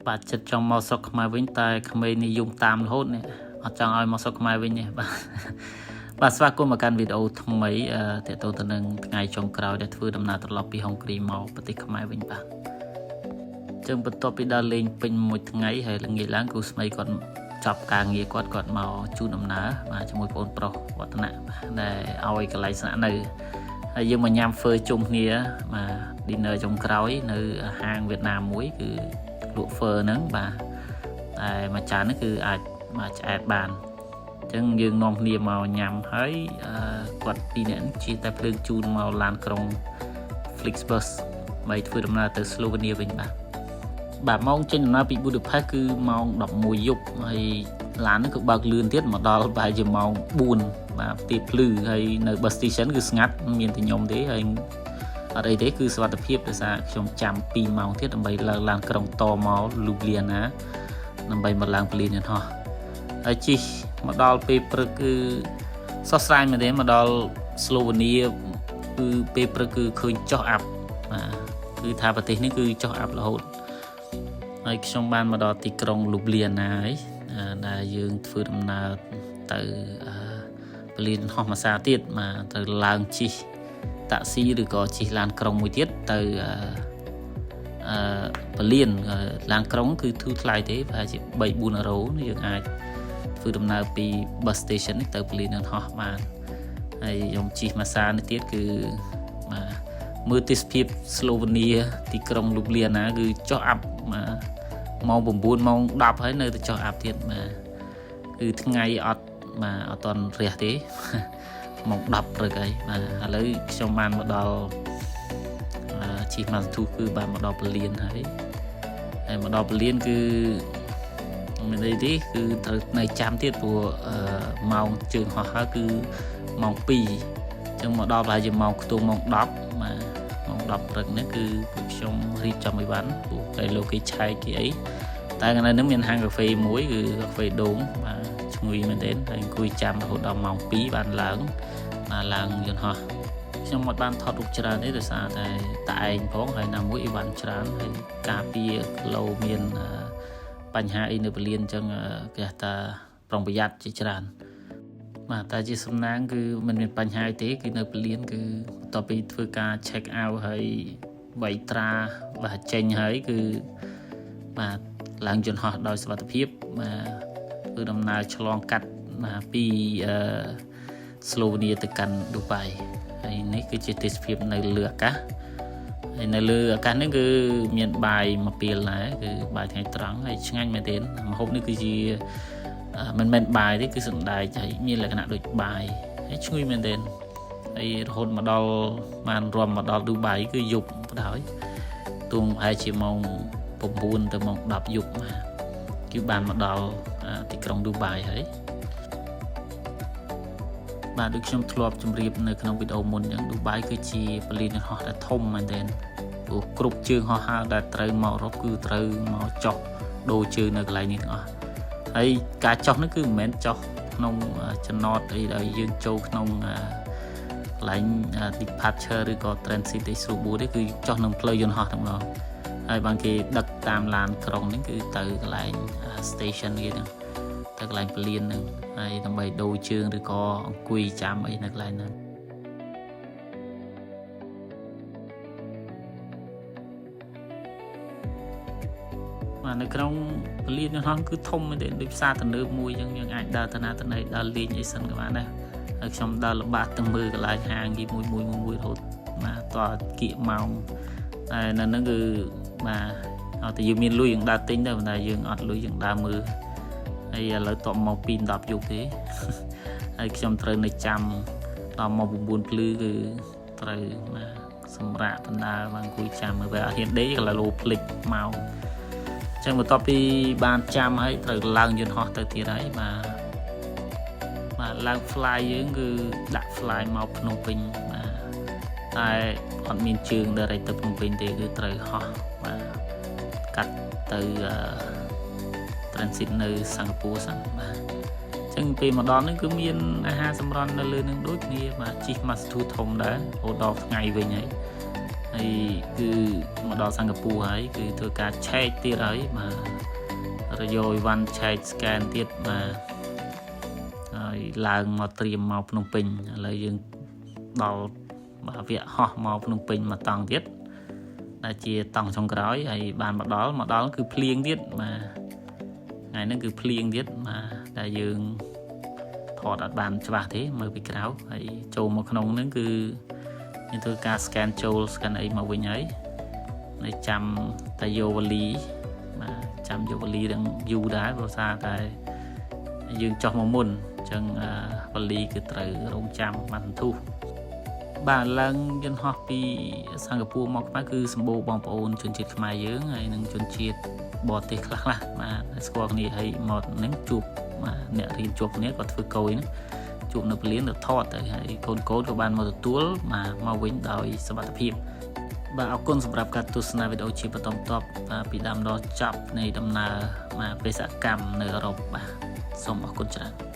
បាទចិត្តចង់មកស្រុកខ្មែរវិញតែក្មេងនិយមតាមរហូតនេះអត់ចង់ឲ្យមកស្រុកខ្មែរវិញទេបាទបាទស្វាគមន៍មកកាន់វីដេអូថ្មីទាក់ទងទៅនឹងថ្ងៃចុងក្រោយដែលធ្វើដំណើរត្រឡប់ពីហុងគ្រីមកប្រទេសខ្មែរវិញបាទចឹងបន្ទាប់ពីដើរលេងពេញមួយថ្ងៃហើយល្ងាចឡើងគ្រូស្មីគាត់ចប់ការងារគាត់គាត់មកជូនដំណើរបាទជាមួយបងប្រុសវឌ្ឍនៈបាទដែលឲ្យកន្លែងស្នាក់នៅហើយយើងមកញ៉ាំហ្វឺជុំគ្នាបាទ dinner ចុងក្រោយនៅហាងវៀតណាមមួយគឺលក់ហ្វឺហ្នឹងបាទតែមួយចានហ្នឹងគឺអាចមកឆ្អែតបានអញ្ចឹងយើងនាំគ្នាមកញ៉ាំហើយគាត់ពីរនាក់ហ្នឹងជិះតែភ្លើងជូនមកឡានក្រុង Flixbus ដើម្បីធ្វើដំណើរទៅស្លូវេនីវិញបាទបាទម៉ោងចេញដំណើរពី Budapest គឺម៉ោង11យប់ហើយឡានហ្នឹងគឺបើកលឿនទៀតមកដល់ប្រហែលជាម៉ោង4បាទផ្ទៀភ្លឺហើយនៅ bus station គឺស្ងាត់មានតែខ្ញុំទេហើយអត់អីទេគឺសុវត្ថិភាពដោយសារខ្ញុំចាំ2ម៉ោងទៀតដើម្បីឡើងឡានក្រុងតមកលូបលៀណាដើម្បីមកឡើងព្រលានយន្តហោះហើយជិះមកដល់ពេលព្រឹកគឺសោះស្រាយមែនទេមកដល់ស្លូវេនីគឺពេលព្រឹកគឺឃើញចុះអាប់បាទគឺថាប្រទេសនេះគឺចុះអាប់រហូតហើយខ្ញុំបានមកដល់ទីក្រុងលូបលៀណាហើយដែលយើងធ្វើដំណើរទៅព្រលានហោះមួយសាទៀតបាទត្រូវឡើងជិះតាក់ស៊ីឬក៏ជិះឡានក្រុងមួយទៀតទៅអឺពលានឡានក្រុងគឺធូរថ្លៃទេប្រហែលជា3 4អឺរ៉ូយើងអាចធ្វើដំណើរពី bus station នេះទៅពលានយន្តហោះបានហើយខ្ញុំជិះមួយសានេះទៀតគឺបាទមើលទេសភាពស្លូវេនីទីក្រុងលូបលៀណាគឺចុះអាប់បាទម៉ោង9ម៉ោង10ហើយនៅតែចុះអាប់ទៀតបាទគឺថ្ងៃអត់បាទអត់តន់រះទេម៉ោង10ព្រឹកហើយបាទឥឡូវខ្ញុំបានមកដល់ជិះម៉ាស្ទូគឺបានមកដល់ពលានហើយហើយមកដល់ពលានគឺមានអីទេគឺត្រូវនៅចាំទៀតព្រោះម៉ោងជើងហោះហើយគឺម៉ោង2អញ្ចឹងមកដល់ប្រហែលជាម៉ោងខ្ទង់ម៉ោង10បាទម៉ោង10ព្រឹកនេះគឺពួកខ្ញុំរៀបចំអីវ៉ាន់ព្រោះតែលោកគេឆែកគេអីតែថ្ងៃនេះមានហាងកាហ្វេមួយគឺកាហ្វេដូងបាទឈ្ងុយមែនទែនហើយអង្គុយចាំរហូតដល់ម៉ោង2បានឡើងបាទឡើងយន្តហោះខ្ញុំអត់បានថតរូបច្រើនទេដោយសារតែតែឯងផងហើយណាមួយអីវ៉ាន់ច្រើនហើយការពារគីឡូមានបញ្ហាអីនៅពលានអញ្ចឹងគេថាប្រុងប្រយ័ត្នជាច្រើនបាទតែជាសំណាងគឺមិនមានបញ្ហាអីទេគឺនៅពលានគឺបន្ទាប់ពីធ្វើការ check out ហើយបីត្រាបាទចេញហើយគឺបាទឡើងយន្តហោះដោយសុវត្ថិភាពបាទធ្វើដំណើរឆ្លងកាត់បាទពីអឺស្លូវេនីទៅកាន់ឌូបៃហើយនេះគឺជាទេសភាពនៅលើអាកាសហើយនៅលើអាកាសនេះគឺមានបាយមួយពេលដែរគឺបាយថ្ងៃត្រង់ហើយឆ្ងាញ់មែនទែនម្ហូបនេះគឺជាមិនមែនបាយទេគឺសណ្ដែកហើយមានលក្ខណៈដូចបាយហើយឈ្ងុយមែនទែនហើយរហូតមកដល់បានរំមកដល់ឌូបៃគឺយប់បណ្ដោយទួងប្រហែលជាម៉ោង9ទៅម៉ោង10យប់បាទគឺបានមកដល់ទីក្រុងឌូបៃហើយបាទដូចខ្ញុំធ្លាប់ជម្រាបនៅក្នុងវីដេអូមុនអញ្ចឹងឌូបៃគឺជាពលានយន្តហោះដែលធំមែនទែនព្រោះគ្រប់ជើងហោះហើរដែលត្រូវមករកគឺត្រូវមកចុះដូរជើងនៅកន្លែងនេះទាំងអស់ហើយការចុះនេះគឺមិនមែនចុះក្នុងចំណតអីដែលយើងចូលក្នុងកន្លែង departure ឬក៏ transit អីស្រួលបួទេគឺចុះក្នុងផ្លូវយន្តហោះទាំងម្ដងហើយបានគេដឹកតាមឡានក្រុងនេះគឺទៅកន្លែង station គេហ្នឹងទៅកន្លែងពលានហ្នឹងហើយដើម្បីដូរជើងឬក៏អង្គុយចាំអីនៅកន្លែងហ្នឹងបាទនៅក្នុងពលានយន្តហោះគឺធំមែនទេដូចផ្សារទំនើបមួយអញ្ចឹងយើងអាចដើរទៅណាទៅណីដើរលេងអីសិនក៏បានដែរហើយខ្ញុំដើរល្បាតទៅមើលកន្លែងហាងគេមួយមួយមួយរហូតបាទតគៀកម៉ោងតែនៅហ្នឹងគឺបាទឲ្យតែយើងមានលុយយើងដើរទិញទៅប៉ុន្តែយើងអត់លុយយើងដើរមើលហើយឥឡូវតបមក2 10យប់ទេហើយខ្ញុំត្រូវនៅចាំដល់ម៉ោង9ភ្លឺគឺត្រូវបាទសម្រាប់បណ្ដើបាទអង្គុយចាំមើលវាអត់ហ៊ានដេកកន្លលោភ្លេចម៉ោងចឹងបន្ទាប់ពីបានចាំហើយត្រូវឡើងយន្តហោះទៅទៀតហើយបាទបាទឡើង fly យើងគឺដាក់ fly មកភ្នំពេញបាទតែអត់មានជើង direct ទៅភ្នំពេញទេគឺត្រូវហោះបាទកាត់ទៅ transit នៅសិង្ហបុរីសិនបាទចឹងពេលមកដល់នេះគឺមានអាហារសម្រន់នៅលើនឹងដូចគ្នាបាទជិះ Master ធំដែររហូតដល់ថ្ងៃវិញហើយហើយគឺ មកដល់សិង្ហបុរីហើយគឺធ្វើការឆែកទៀតហើយបាទរយោអីវ៉ាន់ឆែក scan ទៀតបាទហើយឡើងមកត្រៀមមកភ្នំពេញឥឡូវយើងដល់បាទវគ្គហោះមកភ្នំពេញមកតង់ទៀតដែលជាតង់ចុងក្រោយហើយបានមកដល់មកដល់គឺភ្លៀងទៀតបាទថ្ងៃហ្នឹងគឺភ្លៀងទៀតបាទតែយើងថតអត់បានច្បាស់ទេមើលពីក្រៅហើយចូលមកក្នុងហ្នឹងគឺយើងធ្វើការ scan ចូល scan អីមកវិញហើយនៅចាំតែយកវ៉ាលីបាទចាំយកវ៉ាលីទាំងយូរដែរព្រោះសារតែយើងចុះមកមុនអញ្ចឹងវ៉ាលីគឺត្រូវរងចាំបានសន្ទុះបាទឡើងយន្តហោះពីសិង្ហបុរីមកខ្មែរគឺសម្បូរបងប្អូនជនជាតិខ្មែរយើងហើយនិងជនជាតិបរទេសខ្លះខ្លះបាទស្គាល់គ្នាហើយមកនឹងជួបបាទអ្នករៀនជួបគ្នាគាត់ធ្វើកយហ្នឹងជួបនៅពលានទៅថតទៅហើយកូនកូនក៏បានមកទទួលបាទមកវិញដោយសុវត្ថិភាពបាទអរគុណសម្រាប់ការទស្សនាវីដេអូជាបន្តបន្ទាប់បាទពីដើមដល់ចប់នៃដំណើរបាទបេសកកម្មនៅអឺរ៉ុបបាទសូមអរគុណច្រើន។